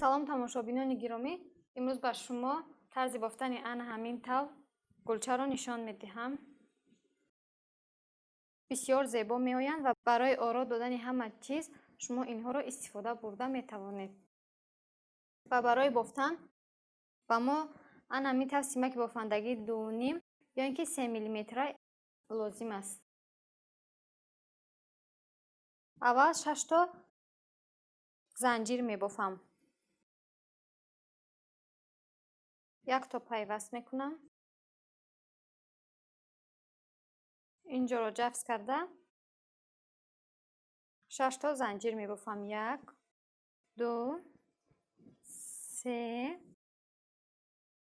Салом, тамошобинони гиромӣ. Имрӯз ба шумо тарзи бофтани ана ҳамин тавр гулчаро нишон медиҳам. Бисёр зебо меоянд ва барои оро додани ҳама чиз шумо инҳоро истифода бурда метавонед. Ва барои бофтан ба мо ана ҳамин тавр симаки бофандагии 2.5 ё ин ки 3 миллиметра лозим аст. Аввал 6 то занҷир мебофам. Як то пайваст мекунам. Инҷоро ҷафс карда 6 то занҷир мебофам. 1, 2, 3,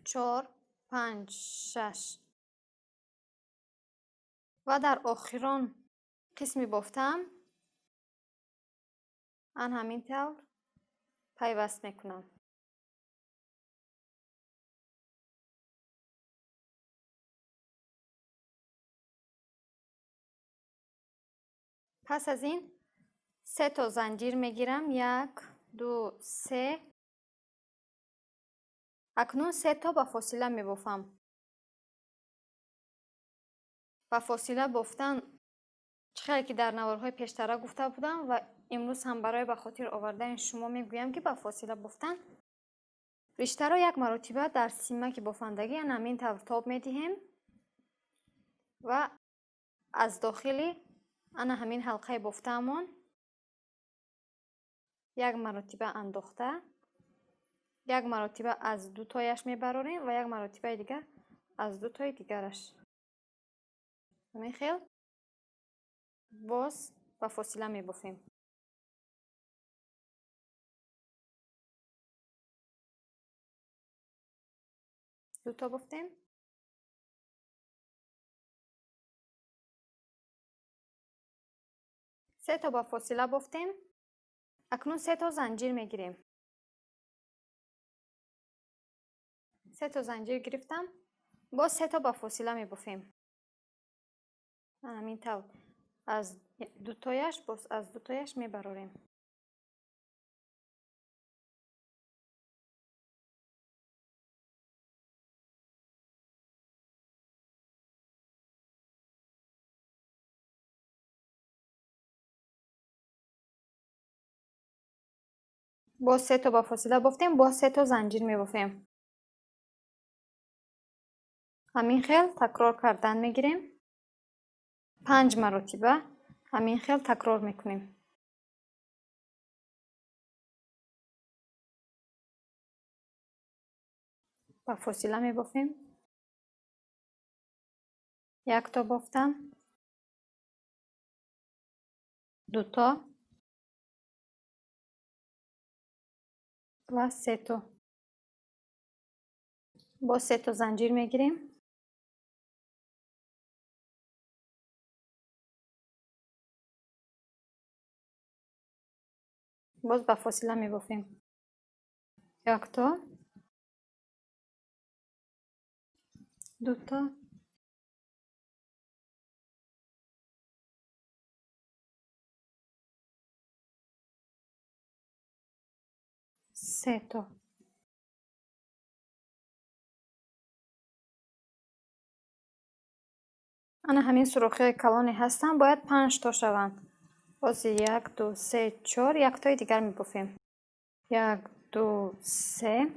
4, 5, 6. Ва дар охирон қисми бофтаам ан ҳамин тавр пайваст мекунам. Пас аз ин 3 то занҷир мегирам. 1, 2, 3. Акнун 3 то ба фосила мебофам. Ба фосила бофтан чӣ хеле ки дар наворҳои пештара гуфта будам ва имрӯз ҳам барои ба хотир овардани шумо мегӯям, ки ба фосила бофтан риштаро як маротиба дар симаки бофандагӣ ана ҳамин тавр тоб медиҳем ва аз дохили ана ҳамин ҳалқаи бофтаамон як маротиба андохта, як маротиба аз ду тояш мебарорем ва як маротибаи дигар аз ду тои дигараш. Ҳамин хел боз ба фосила мебофем. Ду то бофтем. 3 то ба фосила бофтем. Акнун 3 то занҷир мегирем. 3 то занҷир гирифтам. Боз 3 то ба фосила мебофем. Ҳамин тавр аз ду тояш боз аз ду тояш мебарорем. Боз 3 то ба фосила бофтем, боз 3 то занҷир мебофем. Ҳамин хел такрор кардан мегирем. 5 маротиба ҳамин хел такрор мекунем. Ба фосила мебофем. 1 то бофтам, 2 то ва 3 то. Боз 3 то занҷир мегирем. Боз ба фосила мебофем. 1 то, 2 то, 3 то. Ана ҳамин сурохиҳои калоне ҳастанд, бояд 5 то шаванд. Боз 1, 2, 3, 4, як тои дигар мебофем. 1, 2, 3.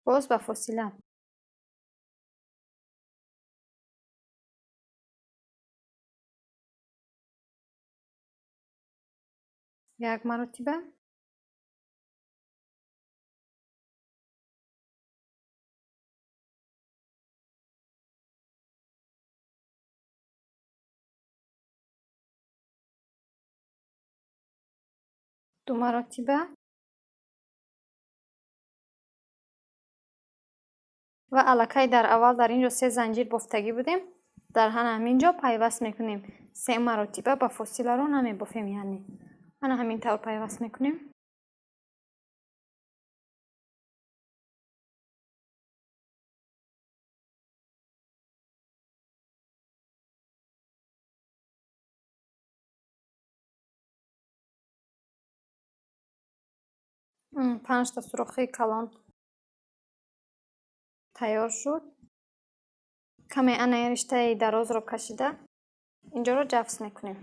Боз ба фосила. Як маротиба. Ду маротиба. Ва аллакай дар аввал дар ин ҷо 3 занҷир бофтагӣ будем. Дар ҳана ҳамин ҷо пайваст мекунем. 3 маротиба ба фосиларо намебофем, яъне ана ҳамин тавр пайваст мекунем. Панҷта сурохии калон тайёр шуд. Каме ана ин риштаи дарозро кашида инҷоро ҷафс мекунем.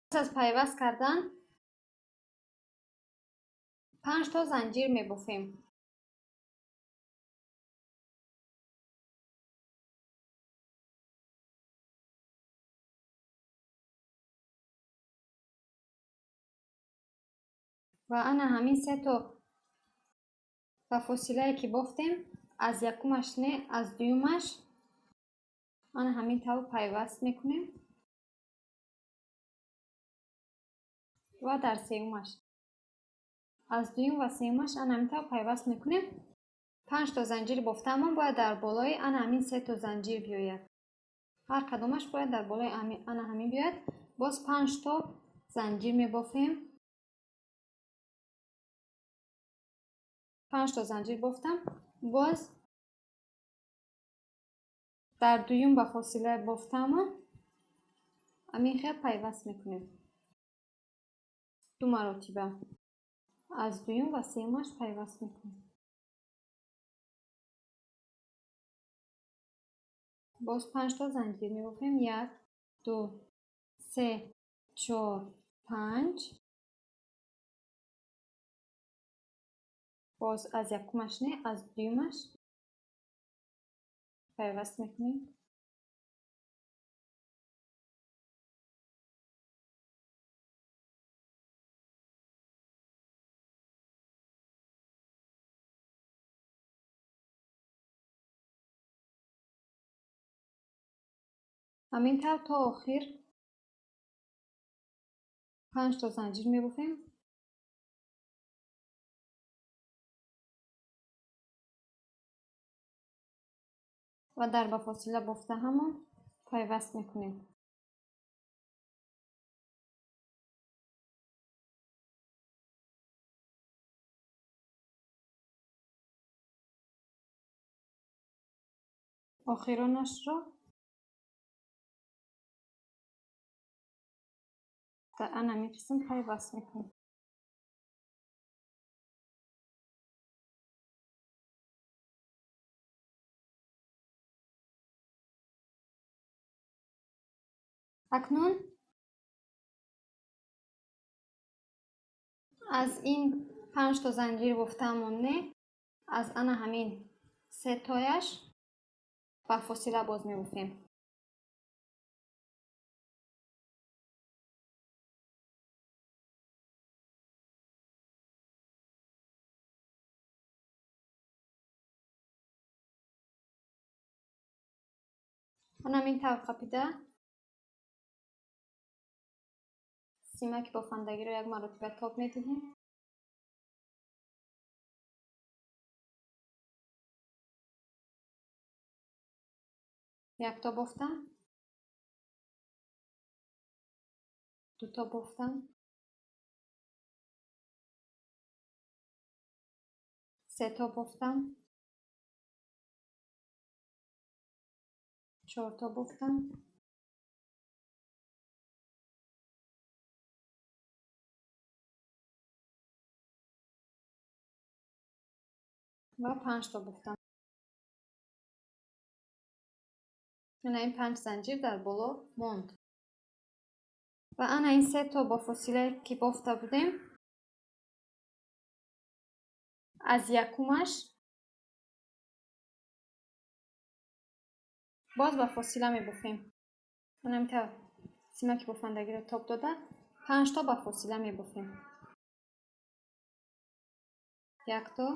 Пас аз пайваст кардан 5 то занҷир мебофем. Ва ана ҳамин се то ба фосилае ки бофтем, аз якумаш не, аз дуюмаш ана ҳамин тавр пайваст мекунем ва дар сеюмаш аз дуюм ва сеюмаш ана ҳамин тавр пайваст мекунем. 5 то занҷири бофтаамон бояд дар болои ана ҳамин се то занҷир биёяд. Ҳар кадомаш бояд дар болои ана ҳамин биёяд. Боз 5 то занҷир мебофем. 5 то занҷир бофтам. Боз дар дуюм ба фосила бофтаамон ҳамин хел пайваст мекунем. 2 маротиба аз дуюм ва сеюмаш пайваст мекунем. Боз 5 то занҷир мебофем. 1, 2, 3, 4, 5. Боз аз якумаш не, аз дуюмаш пайваст мекунем. Ҳамин тавр то охир 5 то занҷир мебофем. Ва дар ба фосила бофта ҳамон пайваст мекунем. Охиронашро дар ана ҳамин қисм пайваст мекунем. Акнун аз ин 5 то занҷир бофтаамон не, аз ана ҳамин се тояш ба фосила боз мебофем. Ана ҳамин тавр қапида симаки бофандагиро як маротиба тоб медиҳем. Якто бофтам, дуто бофтам, сето бофтам, чорто бофтам, ва 5 то бофтам. Ана ин 5 занҷир дар боло монд. Ва ана ин се то бо фосилае ки бофта будем, аз якумаш боз ба фосила мебофем. Ана ҳамин тавр симаки бофандагиро тоб дода 5 то ба фосила мебофем. 1 то,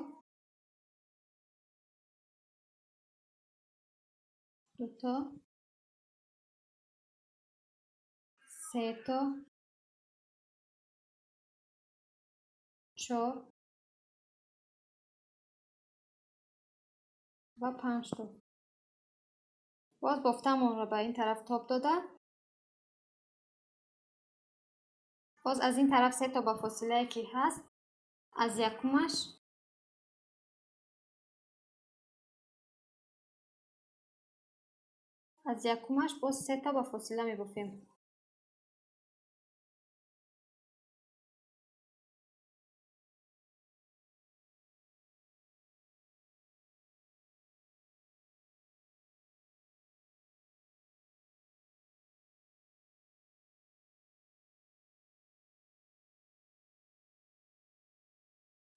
2 то, 3 то, 4 ва 5 то. Боз бофтаамонро ба ин тараф тоб дода, боз аз ин тараф се то ба фосилае ки ҳаст, аз якумаш боз се то ба фосила мебофем.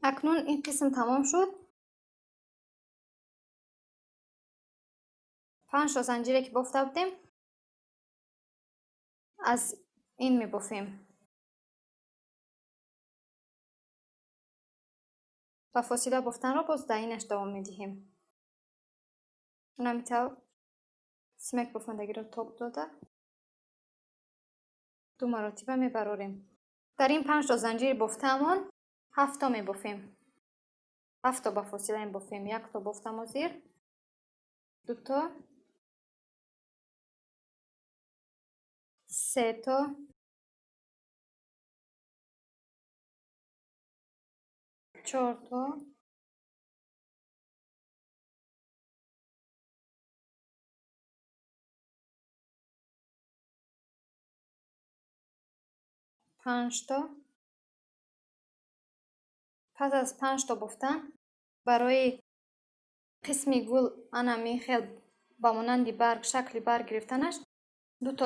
Акнун ин қисм тамом шуд. 5 то занҷире ки бофта будем, аз ин мебофем. Ба фосила бофтанро боз дар инаш давом медиҳем. Ҳамин тавр симак бофандагиро тоб дода 2 маротиба мебарорем. Дар ин 5 то занҷири бофтаамон 7 то мебофем. 7 то ба фосила мебофем. 1 то бофтам ҳозир, 2 то, 3 то, 4 то, 5 то. Пас аз 5 то бофтан барои қисми гул ана ҳамин хел ба монанди барг, шакли барг гирифтанаш 2 то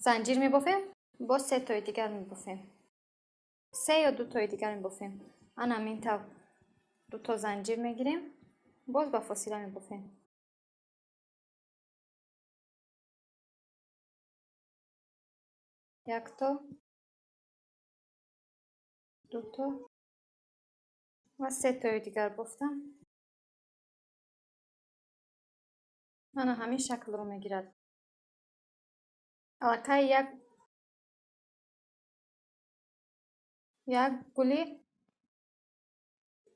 занҷир мебофем, боз 3 тои дигар мебофем. 3 ё 2 тои дигар мебофем. Ана ҳамин тавр 2 то занҷир мегирем, боз ба фосила мебофем. 1 то, 2 то ва 3 тои дигар бофтам. Ана ҳамин шаклро мегирад. Аллакай як гули,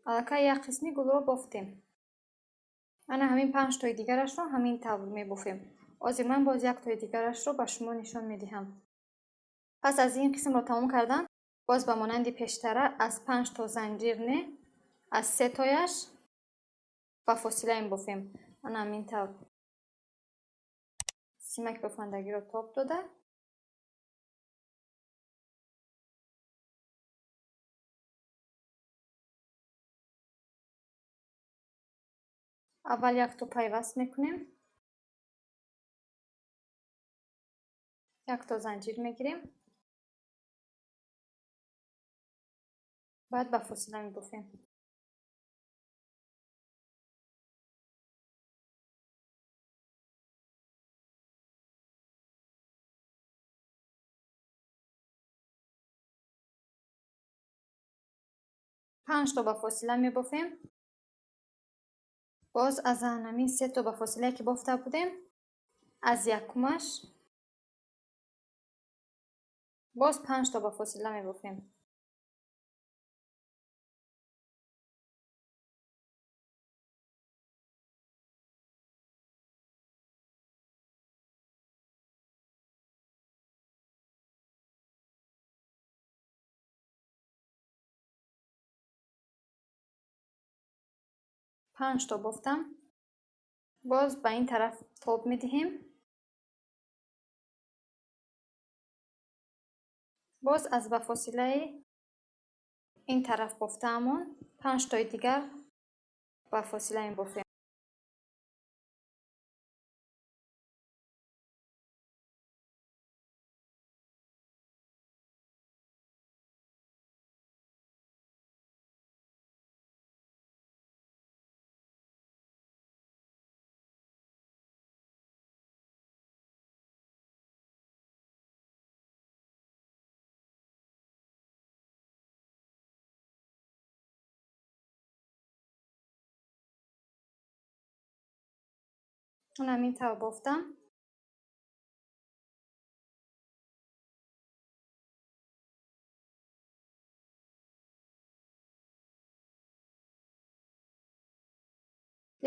аллакай як қисми гулро бофтем. Ана ҳамин 5 тои дигарашро ҳамин тавр мебофем. Ҳозир ман боз 1 тои дигарашро ба шумо нишон медиҳам. Пас аз ин қисмро тамом кардан, боз ба монанди пештара аз 5 то занҷир не, аз 3 тояш ба фосила мебофем. Ана ҳамин тавр симак бофандагиро тоб дода аввал 1 то пайваст мекунем, 1 то занҷир мегирем, баъд ба фосила мебофем. 5 то ба фосила мебофем. Боз аз ҳамин 3 то ба фосилае ки бофта будем, аз якумаш боз 5 то ба фосила мебофем. 5 то бофтам. Боз ба ин тараф тоб медиҳем. Боз аз ба фосилаи ин тараф бофтаамон 5 тои дигар ба фосила мебофем. Ҳамин тавр бофтам.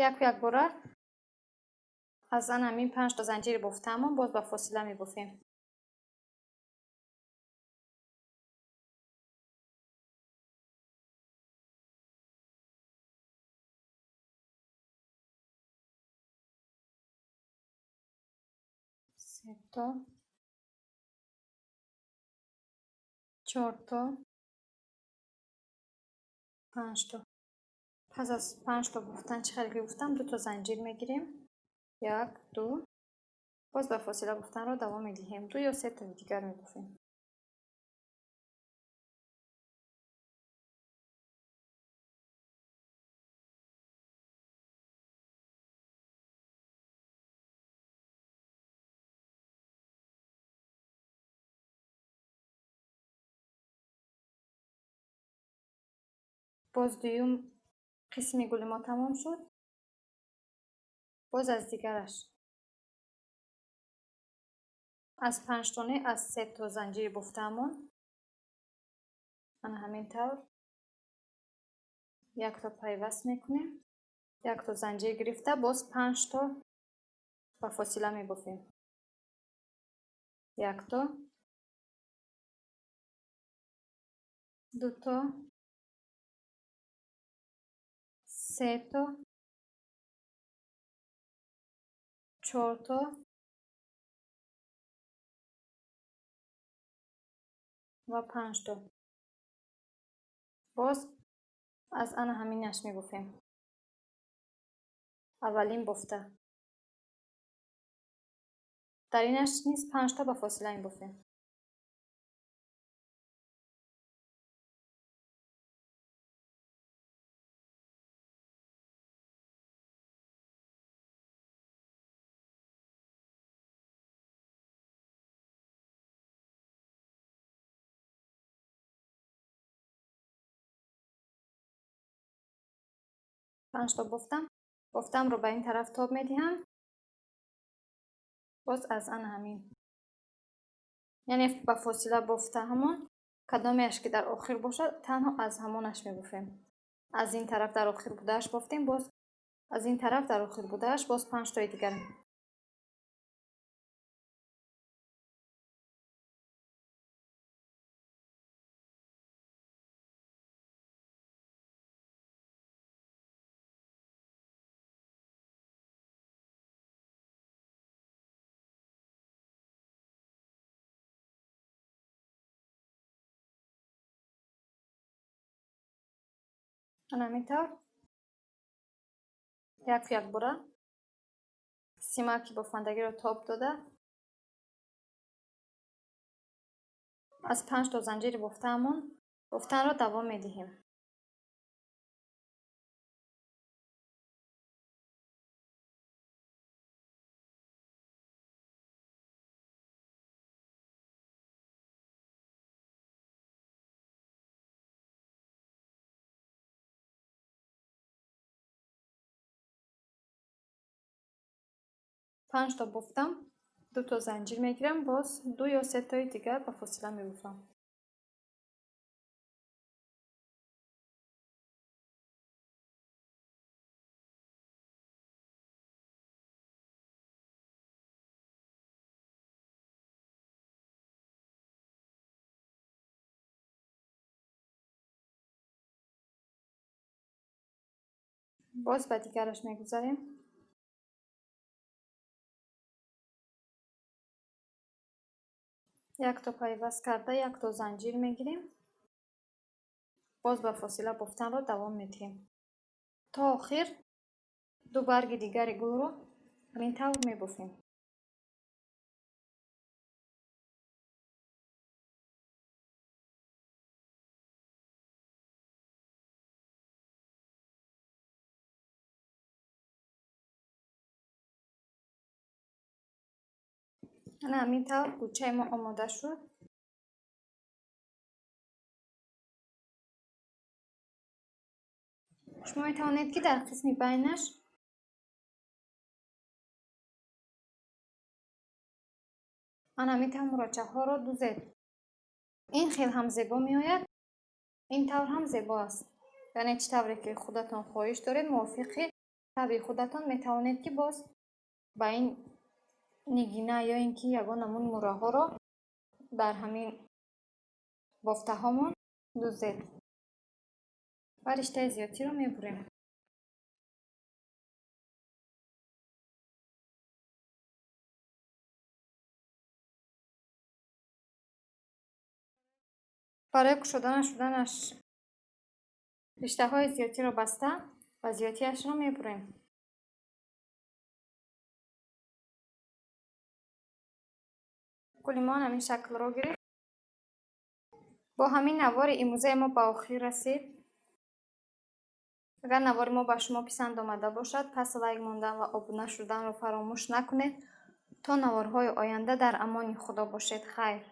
Яку якбора аз ан ҳамин 5 то занҷири бофтаамон боз ба фосила мебофем. 3 то, 4 то, 5 то. Пас аз 5 то бофтан чӣ хеле ки гуфтам, 2 то занҷир мегирем. 1, 2. Боз ба фосила бофтанро давом медиҳем. 2 ё 3 то дигар мебофем. Боз дуюм қисми гули мо тамом шуд. Боз аз дигараш аз панҷтоне аз се то занҷири бофтаамон ана ҳамин тавр якто пайваст мекунем, якто занҷир гирифта боз панҷто ба фосила мебофем. Якто, дуто, сето, чорто ва панҷто. Боз аз ана ҳаминаш мебофем. Аввалин бофта. Дар инаш низ панҷто ба фосила мебофем. Панҷто бофтам. Бофтамро ба ин тараф тоб медиҳам. Боз аз ана ҳамин, яъне ба фосила бофта ҳамон кадомеаш ки дар охир бошад, танҳо аз ҳамонаш мебофем. Аз ин тараф дар охир будааш бофтем, боз аз ин тараф дар охир будааш боз панҷтои дигар. Ана ҳамин тавр як якбора симаки бофандагиро тоб дода аз панҷ то занҷири бофтаамон бофтанро давом медиҳем. Панҷ то бофтам, ду то занҷир мегирам, боз ду ё се тои дигар ба фосила мебофам. Боз ба дигараш мегузарем. Якто пайваст карда, якто занҷир мегирем. Боз ба фосила бофтанро давом медиҳем. То охир ду барги дигари гулро ҳамин тавр мебофем. Ана ҳамин тавр гулчаи мо омода шуд. Шумо метавонед, ки дар қисми байнаш ана ҳамин тавр мурачаҳоро дузед. Ин хел ҳам зебо меояд, ин тавр ҳам зебо аст. Яъне чӣ тавре ки худатон хоҳиш доред, мувофиқи табъи худатон метавонед, ки боз ба ин нигина ё ин ки ягон намуд мурраҳоро дар ҳамин бофтаҳомон дузед. Ва риштаи зиёдтиро мебурем. Барои кушода нашуданаш риштаҳои зиёдтиро баста ва зиёдтиашро мебурем. Гули мо ҳамин шаклро гирифт. Бо ҳамин навори имрӯзаи мо ба охир расид. Агар навори мо ба шумо писанд омада бошад, пас лайк мондан ва обуна шуданро фаромӯш накунед. То наворҳои оянда дар амони Худо бошед. Хайр.